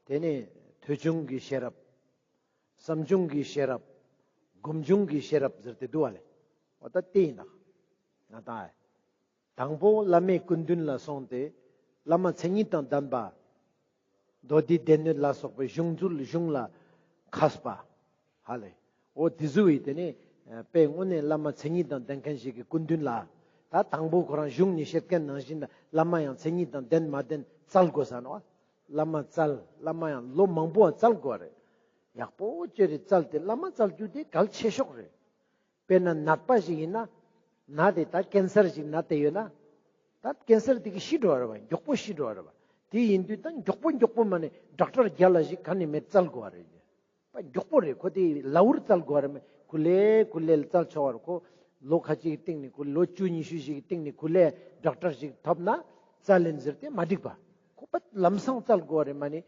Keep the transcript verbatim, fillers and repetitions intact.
དེ་ནས་ཐོས་བྱུང་གི་ཤེས་རབ། བསམ་བྱུང་གི་ཤེས་རབ། སྒོམ་བྱུང་གི་ཤེས་རབ་ཟེར་ཏེ་འདུག་བ་ལེ། འོ་ད་དེ་ཡིན་ད། ང་དང་། དང་པོ་བླ་མའི་སྐུ་མདུན་ལ་སོང་སྟེ། བླ་མ་མཚན་ཉིད་དང་ལྡན་པ། མདོ་སྡེ་སྡེ་སྣོད་ལ་སོགས་པའི་གཞུང་རྩོལ་གཞུང་ལ་མཁས་པ། ཧ་ལས། འོ་དེ་ཚོ་ཡིས་དེ་ནས་དཔེ་དངོས་གནས་བླ་མ་མཚན་ཉིད་དང་ལྡན་མཁན་ཞིག་གི་སྐུ་མདུན་ལ། ད་དང་པོ་ཁོ་རང་གཞུང་ནས་བཤད་མཁན་ནང་བཞིན་ལ་བླ་མ་ཡང་མཚན་ཉིད་དང་ལྡན་མ་ལྡན་བཙལ་དགོས་ས་ནོ། བླ་མ་བཙལ། བླ་མ་ཡང་ལོ་མང་པོ་བཙལ་དགོས་རེད། ཡག་པོ་བྱས་རེད་བཙལ་ཏེ་བླ་མ་བཙལ་རྒྱུ་དེ་གལ་ཆེ་ཤོས་རེད། དཔེར་ན་ནད་པ་ཞིག་ཡིན་ན། ནད་དེ་ད་ཀན་སར་ཞིག་ན་དེ་ཡོད་ན། ད་ཀན་སར་དེ་གི་ཤི་འགྲོ་བ་རེད་བ། མགྱོགས་པོ་ཤི་འགྲོ་བ་རེད་བ། དེ་ཡིན་དུས་ད་མགྱོགས་པོ་མགྱོགས་པོ་མ་ནས་ཌོག་ཊར་རྒྱ་ལ་ཞིག་ག་ནས་མེད་བཙལ་དགོས་བ་རེད། པ་མགྱོགས་པོ་རེད། ཁོ་དེ་ལ་འུར་བཙལ་དགོས་བ་རེད་མ། ཁུ་ལེ་ཁུ་ལེ་བཙལ་ཆོག་བ་རེད། ཁོ་ལོ་ཁ་ཅིག་གི་སྟེང་ནས་ཁོ་ལོ་བཅུ་ཉི་ཤུ་ཞིག་གི་སྟེང་ནས་ཁུ་ལེ་ཌོག་ཊར་ཞིག་ཐོབ་ན་བཙལ་ལེན་ཟེར་ཏེ་མ་འགྲིག་པ། ཁོ་པ་ལམ་སང་བཙལ་དགོས་བ་རེད་མ་ནས་